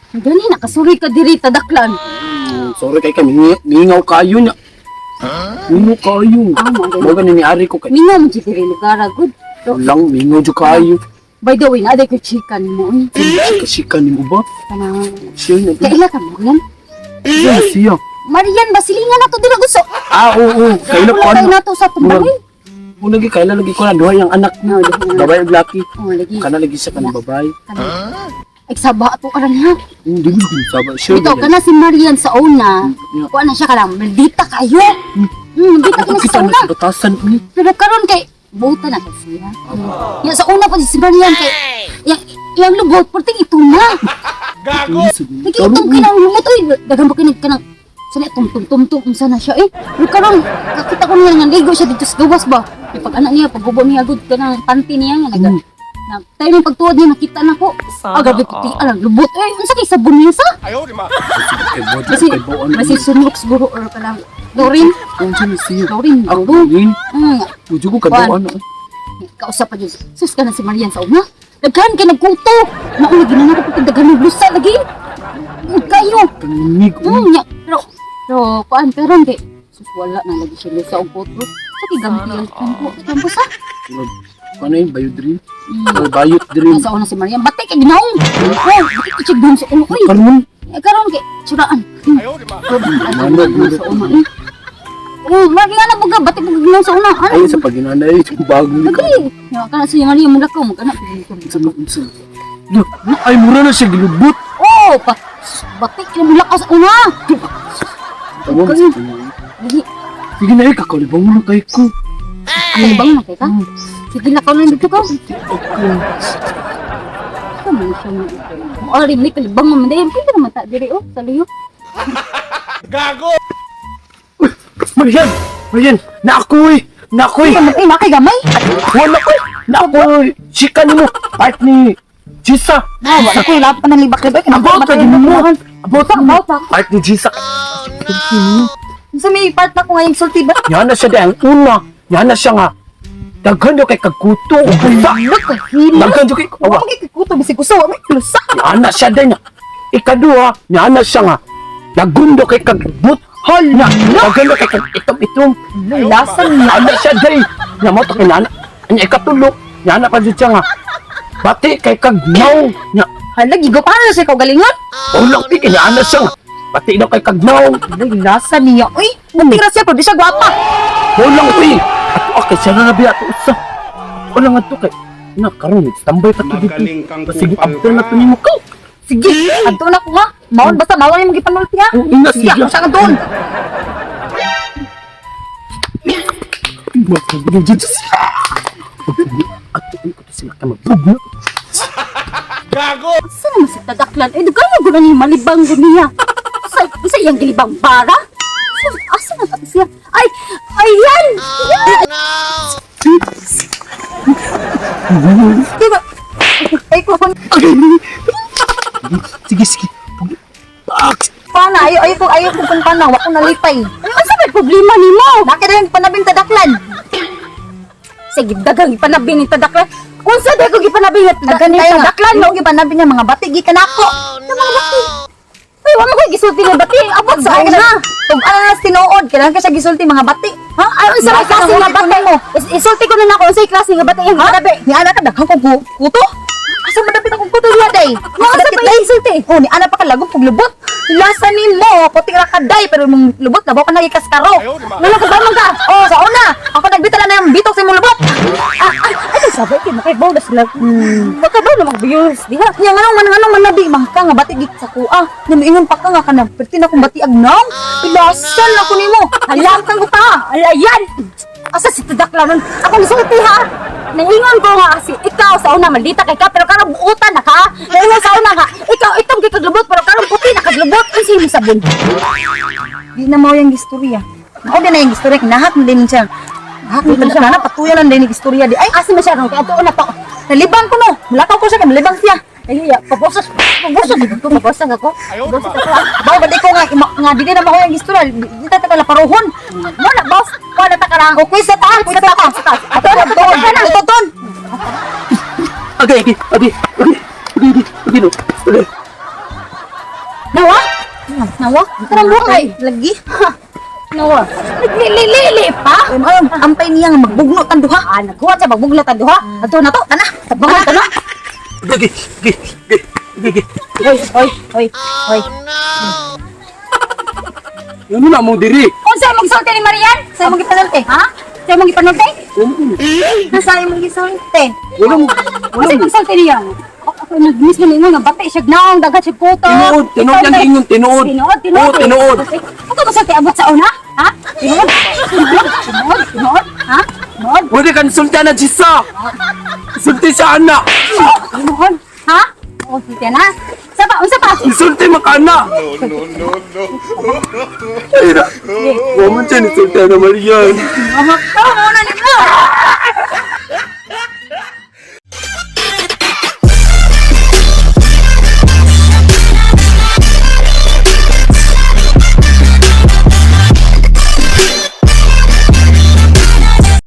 Gani nakasuri ka diri tadaklan. Sorry kay kami mingaw kayo niya. Mingaw kayo. Ah, mo Mo gani ni ari ko kay. Mingaw mo diri lugar ah, good. So, Lang mingaw jud kayo. By the way, naa ko chika nimo oy. Sika nimo ba? Kanang Siya na. kaila ka mo yan? Siya siya. Marian, basilingan na to dira gusto. Ah, oo, oo. Kaila ko Wala ano. tayo nato sa tumbalay. Una lagi kaila lagi ko na duha yung anak. No, duha ang anak. Babae ug laki. Oh, lagi. Kana lagi siya kanang babae. Ay, saba ato karan ha. Hindi mo saba siya. Ito, kana si Marian sa una. Yeah. Kuha na siya kanang, maldita kayo. Maldita ka na Kita sa na una. sa batasan ni. Pero karon kay, buta na kasi ha. Ya, sa una pa si Marian kay, yang, yang lubot, perting ito na. Gago. Lagi itong kinang lumot, oy. Daghan ba kinag kanang, sana tum tum tum tum unsa na siya eh. Pero karon kakita ko niya nga ligo siya dito sa gawas ba. Yung pag anak niya paggubo niya gud kanang panty niya nga naga. Na tayo ng pagtuwad niya nakita na ko. Sana Ah, grabe puti alang lubot eh. Unsa kay sabon niya sa? Basi Kay buon. basi sunok siguro or kanang Dorin, Unsa ni siya? Dorin, Ako Dorin. ni. Ujo ko kabuan. Kausap pa dyan. Sus ka na si Marian sa una. Daghan kay nagkuto. Mauna ginana ko pag daghan ng lusa lagi. Ug kayo. Kanig. Nya. Pero pero kuan pero hindi. Sus wala na lagi siya lusa og kuto. Sa kay gamti ang kampo. Kampo sa. Ano yung bayo dream? Or bayot dream? Nasa una si Marian. Bati kay ginaong. Oh, bati kay ginaong sa una. Uy, Karon eh, karon kay tsuraan. Mano, Sa una. Eh. Oh, magi nga na buga bati buga ginaong sa una. Ano? ay sa paginanay yung bago ni ka. Lagi. Ya, kana si Marian mula ko magana. Unsa na unsa. Ay mura na siya gilubot. Oh, pat batik na mula ka sa una. Tama mo sa kanya. Lagi, Sige na eh, kakalibang mo na kay ko. kalibang na kay ka. Sige lakaw na dito ka. Okay. Ikaw man siya mo. Ari ni kalibang man dahil kaya naman ta diri oh sa luyo. Marian! Marian! Naakoy! Naakoy! Ay, makay gamay. Wala ko! Naakoy! Sika ni mo! Part ni Jisa! Ah, wala ko wala pa nang libak-libak. About ka din mo! About ka! About ka. Part ni Jisa! Sa may part na ko ngayong sulti ba? Yan na siya dahil ang una. Yan na siya nga. Daghan daw kay kagkuto. Usa! Daghan daw kay... Awa! Wa magiging kuto bisig usa, wa may lusa. Yan na siya dahil nga. Ikaduha, yan na siya nga. Lagun daw kay kagbut. Hal na! Daghan daw kay kag itom-itom. Lasa niya. Yan na siya dahil. Yan mo, takinana. Ang ikatulok. Yan na pa dyan siya nga. Bati kay kagnaw. Nya, Hala, gigo pa na siya kaugalingon. ulang di kay yan na siya nga. Bati daw kay kagnaw. Hala, lasa niya. Uy, mutira siya pero di siya gwapa. Ulang uy. Ato akay siya na nabi ato usa. Ulang ato kay. Na karon standby pa to dito. Magaling kang Sige, kupal after na ka. to nimo ka. Sige, adto na ko ha. Mawon basta mawon imong gipanulti ha. Oo, ina, Sige, sige. ako siya nga doon. Ato ko to sila ka mabugno. Asa naman si Tadaklan? Eh, dugan na gud ni malibang gud niya. Sa sa iyang gilibang bara? Sus, asa na ta siya? Ay, ayan! Yan! Di ba? Ay ko Sige, sige. Ah, pana, ayo ayo ko ayo ko kung pana, wa ko nalipay. Ay, unsa may problema nimo? Nakita yung panabing tadaklan. Sige, dagang ipanabi ni Tadaklan. Unsa day ko gipanabi ni Daghan ni tayo nga. Tadaklan? Mao gipanabi nga mga bati gikan ako. Ay, wa man ko gisulti nga bati. Abot sa Ay, una. Tug ano na tinuod, kailangan ka siya gisulti mga bati. Ha? Ay, unsa may klase nga bati? Isulti ko na nako unsay klase nga bati ang gipanabi. Ni ana ka daghang kong kuto. Asa man dapit akong kuto diha day? Nga unsa pa iyang isulti? Oh, ni ana pa ka lagom pug lubot. Lasa nimo, puti ra ka day pero mong lubot labaw ka nagikaskaro. Wala ka ba man ka? Oh, sa una, ako nagbita na yung bitok sa imong lubot. Ah, ah, ano sabay kay makaibaw na sila. Makabaw na mag-viewers diha. Nya nganong man nabi mangka nga bati gik sa kuha. Nya moingon pa ka nga kanang perti na kong bati agnaw. Pilasan ako nimo. Hala kang ko pa. Alayan! Asa si Tadaklan nun? Ako gisulti ha. Naingon ko nga si ikaw sa una maldita kay ka pero karon buutan na ka. Naingon sa una nga ikaw itong kay kaglubot pero karon puti na kaglubot. Unsa imong sabon? Di na mao yung istorya. Mao di na yung istorya kinahak na din siya. Nahak na siya na patuyan lang din yung istorya di. Ay, Asa man siya ron kay adto na to. nalibang ko no. Mulakaw ko siya kay malibang siya. Ay ya, pabosas. Pabosas ko, pabosas ako. Pabosas ako. Bao ba di ko nga nga di na mao yung istorya. Di ta ta paruhon. Mo na boss. Ko na ta karang. Okay sa ta, Sa taas, sa taas. Ato na, Ton, ato na. ton, ton. Agay, agay, agay, agay, agay, agay, no. Agay. Nawa? Karang buhay. Lagi. Nawa. Naglilili pa? Ay, maayo, ampay niya nga magbugno tan duha. Ah, naghuwat siya magbugla ta duha. Ato na to, tana. Tabangan ta na. Gigi, gigi, gigi, gigi. Hoy, hoy, hoy, hoy. Ano na mo diri? Unsa imong sulti ni Marian? Sa imong gipanulti. Ha? Sa imong gipanulti? Sa imong gisulti. Wala mo. Wala Unsa mo. imong sulti niya? Ako nag-miss na ninyo nga bati siya naong daghan siya kuto. Tinuod, tinuod yang ingon, tinuod. Tinuod, tinuod. Oo, tinuod. Ako mo abot sa una? Ha? Tinuod, tinuod, tinuod, tinuod, ha? Tinuod, Pwede kan sultan na jisa. Sulti sa anak. tinuod, ha? O, sige na. Sa pa, unsa pa? Insulti maka anak. Ay, ra. Wa man siya ni sultan na Marian. Tama na nimo.